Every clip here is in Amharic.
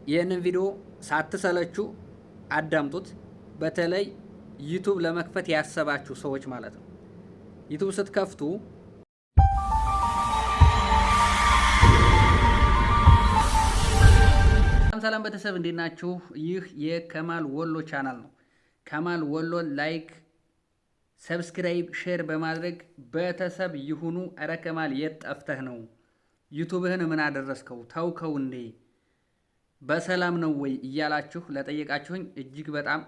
ይህንን ቪዲዮ ሳትሰለቹ አዳምጡት። በተለይ YouTube ለመክፈት ያሰባችሁ ሰዎች ማለት ነው። YouTube ስትከፍቱ ሰላም ቤተሰብ፣ እንዴት ናችሁ? ይህ የከማል ወሎ ቻናል ነው። ከማል ወሎን like፣ subscribe፣ share በማድረግ ቤተሰብ ይሁኑ። እረ ከማል የት ጠፍተህ ነው? YouTube ህን ምን አደረስከው? ተውከው እንዴ? በሰላም ነው ወይ እያላችሁ ለጠየቃችሁኝ እጅግ በጣም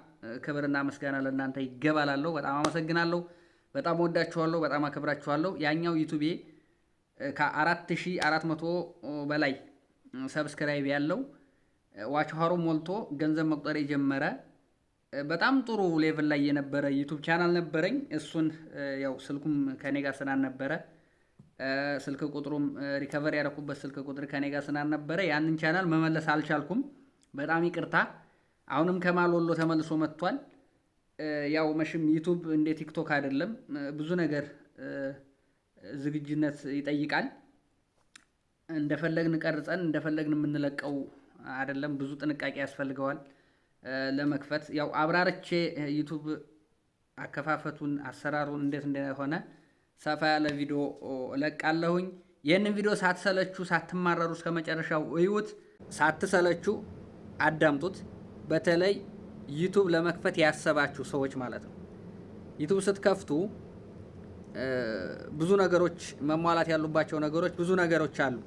ክብርና ምስጋና ለእናንተ ይገባላለሁ። በጣም አመሰግናለሁ። በጣም ወዳችኋለሁ። በጣም አከብራችኋለሁ። ያኛው YouTube ኤ ከ4400 በላይ subscribe ያለው፣ watch hour ኡ ሞልቶ ገንዘብ መቁጠር የጀመረ፣ በጣም ጥሩ level ላይ የነበረ YouTube channel ነበረኝ። እሱን ያው ስልኩም ከኔ ጋር ስላልነበረ፣ ስልክ ቁጥሩም recover ያደረኩበት ስልክ ቁጥር ከኔ ጋር ስላልነበረ ያንን ቻናል መመለስ አልቻልኩም። በጣም ይቅርታ። አሁንም ከማል ወሎ ተመልሶ መጥቷል። ያው መቼም YouTube እንደ TikTok አይደለም፣ ብዙ ነገር ዝግጁነት ይጠይቃል። እንደፈለግን ቀርጸን እንደፈለግን የምንለቀው አይደለም። ብዙ ጥንቃቄ ያስፈልገዋል ለመክፈት። ያው አብራርቼ YouTube አከፋፈቱን፣ አሰራሩን እንዴት እንደሆነ ሰፋ ያለ ቪዲዮ እለቃለሁኝ። ይህንን ቪዲዮ ሳትሰለቹ ሳትማረሩ እስከ መጨረሻው እዩት። ሳትሰለቹ አዳምጡት። በተለይ YouTube ለመክፈት ያሰባችሁ ሰዎች ማለት ነው። YouTube ስትከፍቱ ብዙ ነገሮች መሟላት ያሉባቸው ነገሮች ብዙ ነገሮች አሉ።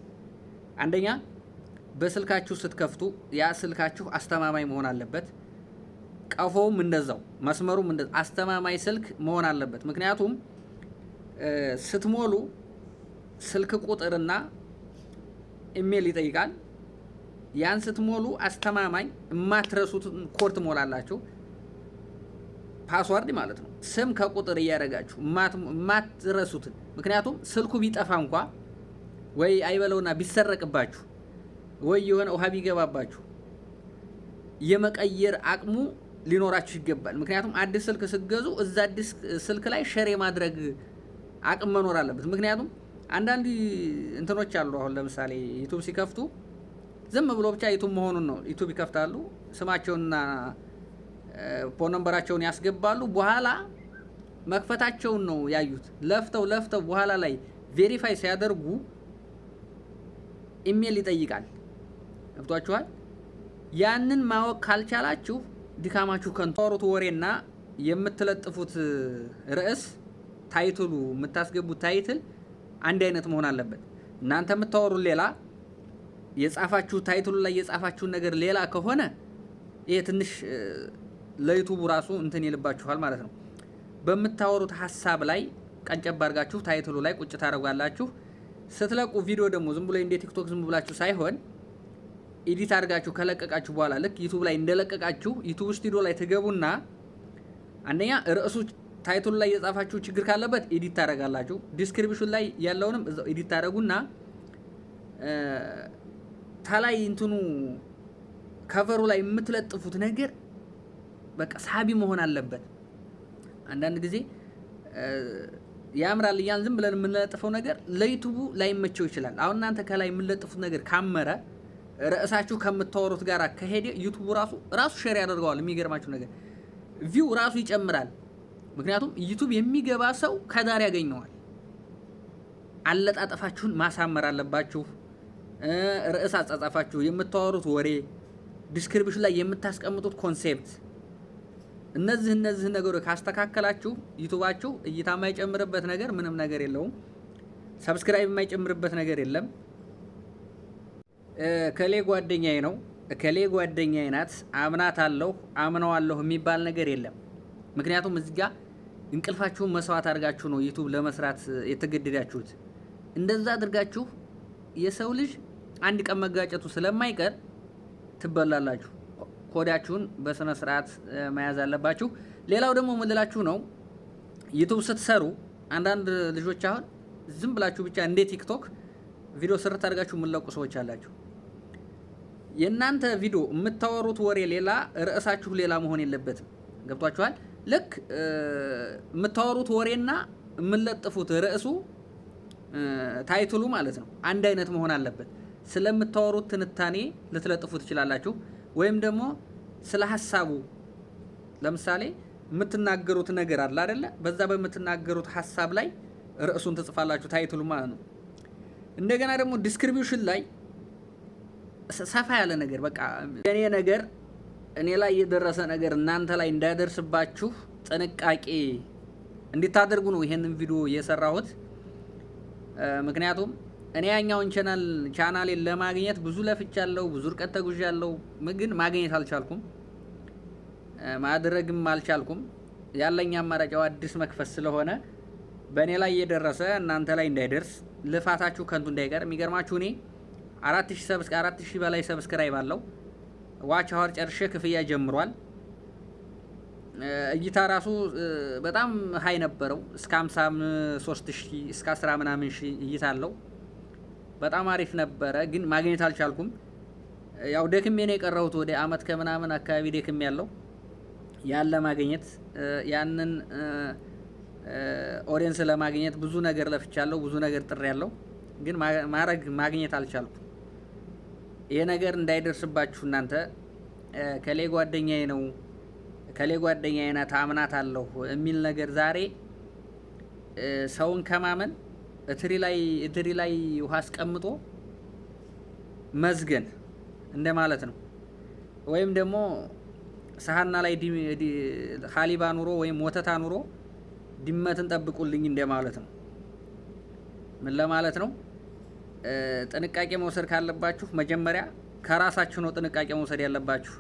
አንደኛ በስልካችሁ ስትከፍቱ ያ ስልካችሁ አስተማማኝ መሆን አለበት። ቀፎውም እንደዛው፣ መስመሩም እንደዛው አስተማማኝ ስልክ መሆን አለበት። ምክንያቱም ስትሞሉ ስልክ ቁጥርና ኢሜል ይጠይቃል። ያን ስትሞሉ አስተማማኝ የማትረሱትን ኮድ ትሞላላችሁ። Password ማለት ነው። ስም ከቁጥር እያደረጋችሁ የማትረሱትን፣ ምክንያቱም ስልኩ ቢጠፋ እንኳ ወይ አይበለውና ቢሰረቅባችሁ ወይ የሆነ ውሃ ቢገባባችሁ የመቀየር አቅሙ ሊኖራችሁ ይገባል። ምክንያቱም አዲስ ስልክ ስትገዙ እዛ አዲስ ስልክ ላይ share የማድረግ አቅም መኖር አለበት። ምክንያቱም አንዳንድ እንትኖች አሉ። አሁን ለምሳሌ YouTube ሲከፍቱ ዝም ብሎ ብቻ YouTube መሆኑን ነው። YouTube ይከፍታሉ፣ ስማቸውንና phone number ኣቸውን ያስገባሉ። በኋላ መክፈታቸውን ነው ያዩት። ለፍተው ለፍተው በኋላ ላይ verify ሲያደርጉ ኢሜል ይጠይቃል። ገብቷችኋል? ያንን ማወቅ ካልቻላችሁ ድካማችሁ ከንቱ። ወሬና የምትለጥፉት ርዕስ፣ title ኡ፣ የምታስገቡት title አንድ አይነት መሆን አለበት። እናንተ የምታወሩት ሌላ፣ የጻፋችሁ title ኡ ላይ የጻፋችሁን ነገር ሌላ ከሆነ ይሄ ትንሽ ለ YouTube ኡ ራሱ እንትን ይልባችኋል ማለት ነው። በምታወሩት ሀሳብ ላይ ቀንጨብ አድርጋችሁ title ኡ ላይ ቁጭ ታደርጓላችሁ። ስትለቁ ቪዲዮ ደግሞ ዝም ብሎ እንደ TikTok ዝም ብላችሁ ሳይሆን edit አድርጋችሁ ከለቀቃችሁ በኋላ ልክ YouTube ላይ እንደለቀቃችሁ YouTube Studio ላይ ትገቡና አንደኛ ርዕሱ title ኡ ላይ የጻፋችሁ ችግር ካለበት edit ታደርጋላችሁ። Description ላይ ያለውንም እዛው edit ታደርጉና ታላይ እንትኑ cover ኡ ላይ የምትለጥፉት ነገር በቃ ሳቢ መሆን አለበት። አንዳንድ ጊዜ ያምራል እያልን ዝም ብለን የምንለጥፈው ነገር ለ YouTube ኡ ላይመቸው ይችላል። አሁን እናንተ ከላይ የምንለጥፉት ነገር ካመረ፣ ርዕሳችሁ ከምታወሩት ጋር ከሄደ YouTube ኡ ራሱ ራሱ share ያደርገዋል። የሚገርማችሁ ነገር view ራሱ ይጨምራል። ምክንያቱም YouTube የሚገባ ሰው ከዳር ያገኘዋል። አለጣጠፋችሁን ማሳመር አለባችሁ። ርዕስ አጻጻፋችሁ፣ የምታወሩት ወሬ፣ description ላይ የምታስቀምጡት concept፣ እነዚህ ነገሮች ካስተካከላችሁ YouTube ኣችሁ እይታ የማይጨምርበት ነገር ምንም ነገር የለውም። Subscribe የማይጨምርበት ነገር የለም። እከሌ ጓደኛዬ ነው፣ እከሌ ጓደኛዬ ናት፣ አምናታለሁ፣ አምነዋለሁ የሚባል ነገር የለም። ምክንያቱም እዚህ ጋር እንቅልፋችሁን መስዋዕት አድርጋችሁ ነው YouTube ለመስራት የተገደዳችሁት። እንደዛ አድርጋችሁ የሰው ልጅ አንድ ቀን መጋጨቱ ስለማይቀር ትበላላችሁ። ኮዳችሁን በስነ ስርዓት መያዝ አለባችሁ። ሌላው ደግሞ ምልላችሁ ነው፣ YouTube ስትሰሩ አንዳንድ ልጆች አሁን ዝም ብላችሁ ብቻ እንደ TikTok ቪዲዮ ስርት አድርጋችሁ የምትለቁ ሰዎች አላችሁ። የእናንተ ቪዲዮ የምታወሩት ወሬ ሌላ፣ ርዕሳችሁ ሌላ መሆን የለበትም። ገብቷችኋል? ልክ የምታወሩት ወሬና የምትለጥፉት ርዕሱ፣ title ኡ ማለት ነው፣ አንድ አይነት መሆን አለበት። ስለምታወሩት ትንታኔ ልትለጥፉ ትችላላችሁ። ወይም ደግሞ ስለ ሀሳቡ፣ ለምሳሌ የምትናገሩት ነገር አለ አይደለ? በዛ በምትናገሩት ሀሳብ ላይ ርዕሱን ትጽፋላችሁ፣ title ኡ ማለት ነው። እንደገና ደግሞ description ላይ ሰፋ ያለ ነገር፣ በቃ እኔ ነገር እኔ ላይ የደረሰ ነገር እናንተ ላይ እንዳይደርስባችሁ ጥንቃቄ እንድታደርጉ ነው ይሄንን ቪዲዮ የሰራሁት። ምክንያቱም እኔ ያኛውን ቻናሌን ለማግኘት ብዙ ለፍቻለሁ፣ ብዙ ርቀት ተጉዣለሁ፣ ግን ማግኘት አልቻልኩም፣ ማድረግም አልቻልኩም። ያለኝ አማራጭ አዲስ መክፈት ስለሆነ በእኔ ላይ የደረሰ እናንተ ላይ እንዳይደርስ፣ ልፋታችሁ ከንቱ እንዳይቀር። የሚገርማችሁ እኔ 4000 በላይ subscribe አለው። Watch hour ጨርሼ ክፍያ ጀምሯል። እይታ ራሱ በጣም high ነበረው። እስከ 53,000፣ እስከ 10 ምናምን ሺህ እይታ አለው። በጣም አሪፍ ነበረ፣ ግን ማግኘት አልቻልኩም። ያው ደክሜ ነው የቀረሁት። ወደ አመት ከምናምን አካባቢ ደክሜ ያለው ያን ለማግኘት፣ ያንን audience ለማግኘት ብዙ ነገር ለፍቻለሁ፣ ብዙ ነገር ጥሬያለሁ፣ ግን ማድረግ ማግኘት አልቻልኩም። ይሄ ነገር እንዳይደርስባችሁ እናንተ ከሌ ጓደኛዬ ነው፣ ከሌ ጓደኛዬ ናት፣ አምናታለሁ የሚል ነገር፣ ዛሬ ሰውን ከማመን እትሪ ላይ ውሃ አስቀምጦ መዝገን እንደማለት ነው። ወይም ደግሞ ሰሀና ላይ حليب አኑሮ ወይም ወተት አኑሮ ድመትን ጠብቁልኝ እንደማለት ነው። ምን ለማለት ነው? ጥንቃቄ መውሰድ ካለባችሁ መጀመሪያ ከራሳችሁ ነው ጥንቃቄ መውሰድ ያለባችሁ።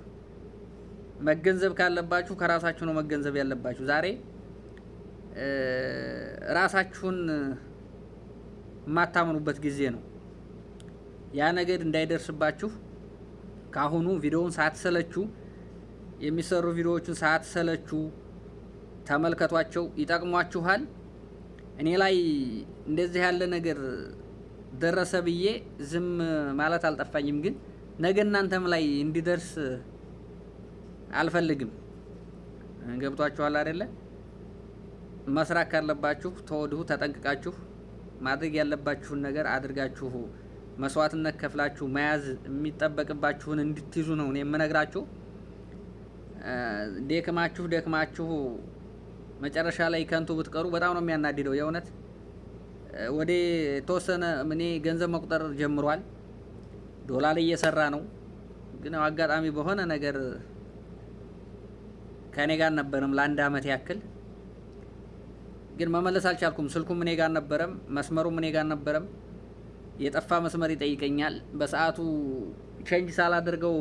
መገንዘብ ካለባችሁ ከራሳችሁ ነው መገንዘብ ያለባችሁ። ዛሬ ራሳችሁን የማታምኑበት ጊዜ ነው። ያ ነገር እንዳይደርስባችሁ ካሁኑ ቪዲዮውን ሳትሰለቹ፣ የሚሰሩ ቪዲዮዎችን ሳትሰለቹ ተመልከቷቸው፣ ይጠቅሟችኋል። እኔ ላይ እንደዚህ ያለ ነገር ደረሰ ብዬ ዝም ማለት አልጠፋኝም፣ ግን ነገ እናንተም ላይ እንዲደርስ አልፈልግም። ገብቷችኋል አይደለ? መስራት ካለባችሁ ተወዲሁ ተጠንቅቃችሁ ማድረግ ያለባችሁን ነገር አድርጋችሁ፣ መስዋዕትነት ከፍላችሁ መያዝ የሚጠበቅባችሁን እንድትይዙ ነው እኔ የምነግራችሁ። ደክማችሁ ደክማችሁ መጨረሻ ላይ ከንቱ ብትቀሩ በጣም ነው የሚያናድደው። የእውነት ወደ ተወሰነ እኔ ገንዘብ መቁጠር ጀምሯል። ዶላር እየሰራ ነው። ግን አጋጣሚ በሆነ ነገር ከእኔ ጋር ነበርም ለአንድ አመት ያክል፣ ግን መመለስ አልቻልኩም። ስልኩም እኔ ጋር ነበረም፣ መስመሩም እኔ ጋር ነበረም። የጠፋ መስመር ይጠይቀኛል። በሰዓቱ change ሳላደርገው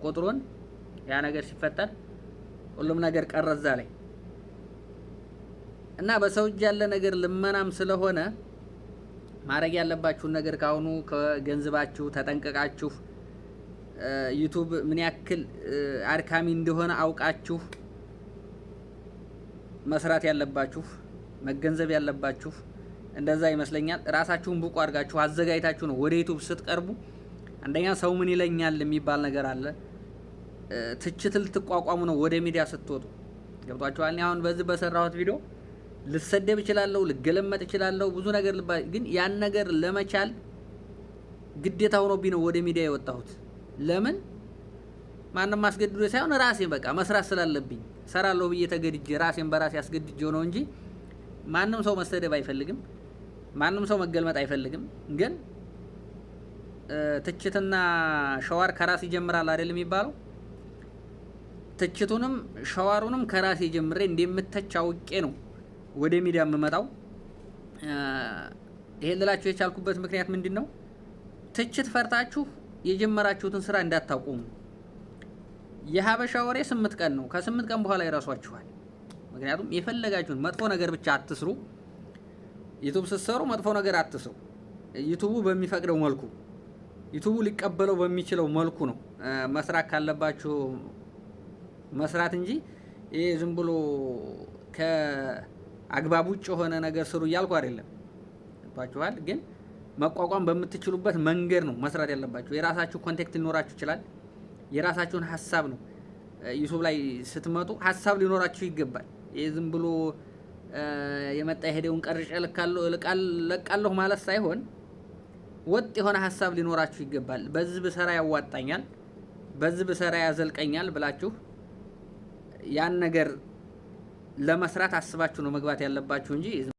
ቁጥሩን ያ ነገር ሲፈጠር ሁሉም ነገር ቀረ እዛ ላይ። እና በሰው እጅ ያለ ነገር ልመናም ስለሆነ ማድረግ ያለባችሁን ነገር ካሁኑ ከገንዘባችሁ ተጠንቀቃችሁ፣ YouTube ምን ያክል አድካሚ እንደሆነ አውቃችሁ መስራት ያለባችሁ፣ መገንዘብ ያለባችሁ እንደዛ ይመስለኛል። ራሳችሁን ብቁ አድርጋችሁ አዘጋጅታችሁ ነው ወደ YouTube ስትቀርቡ። አንደኛ ሰው ምን ይለኛል የሚባል ነገር አለ። ትችት ልትቋቋሙ ነው ወደ ሚዲያ ስትወጡ። ገብቷችኋል? እኔ አሁን በዚህ በሰራሁት ቪዲዮ ልሰደብ እችላለሁ፣ ልገለመጥ እችላለሁ፣ ብዙ ነገር ልባ፣ ግን ያን ነገር ለመቻል ግዴታ ሆኖብኝ ነው ወደ ሚዲያ የወጣሁት። ለምን? ማንም አስገድዶ ሳይሆን ራሴ በቃ መስራት ስላለብኝ ሰራለሁ ብዬ ተገድጄ፣ ራሴን በራሴ አስገድጄው ነው እንጂ ማንም ሰው መሰደብ አይፈልግም። ማንም ሰው መገልመጥ አይፈልግም። ግን ትችትና ሸዋር ከራስ ይጀምራል አይደል የሚባለው? ትችቱንም ሸዋሩንም ከራሴ ጀምሬ እንደምተች አውቄ ነው ወደ ሚዲያ የምመጣው። ይሄን ልላችሁ የቻልኩበት ምክንያት ምንድን ነው? ትችት ፈርታችሁ የጀመራችሁትን ስራ እንዳታቆሙ። የሀበሻ ወሬ 8 ቀን ነው። ከ8 ቀን በኋላ ይረሷችኋል። ምክንያቱም የፈለጋችሁን መጥፎ ነገር ብቻ አትስሩ። YouTube ስትሰሩ መጥፎ ነገር አትስሩ። YouTube ኡ በሚፈቅደው መልኩ፣ YouTube ኡ ሊቀበለው በሚችለው መልኩ ነው መስራት ካለባችሁ መስራት እንጂ ይሄ ዝም ብሎ ከአግባብ ውጭ የሆነ ነገር ስሩ እያልኩ አይደለም። ገብቷችኋል? ግን መቋቋም በምትችሉበት መንገድ ነው መስራት ያለባችሁ። የራሳችሁ content ሊኖራችሁ ይችላል። የራሳችሁን ሀሳብ ነው፣ YouTube ላይ ስትመጡ ሀሳብ ሊኖራችሁ ይገባል። ይህ ዝም ብሎ የመጣ የሄደውን ቀርጬ ለቃለሁ ማለት ሳይሆን ወጥ የሆነ ሀሳብ ሊኖራችሁ ይገባል። በዚህ ብሰራ ያዋጣኛል፣ በዚህ ብሰራ ያዘልቀኛል ብላችሁ ያን ነገር ለመስራት አስባችሁ ነው መግባት ያለባችሁ እንጂ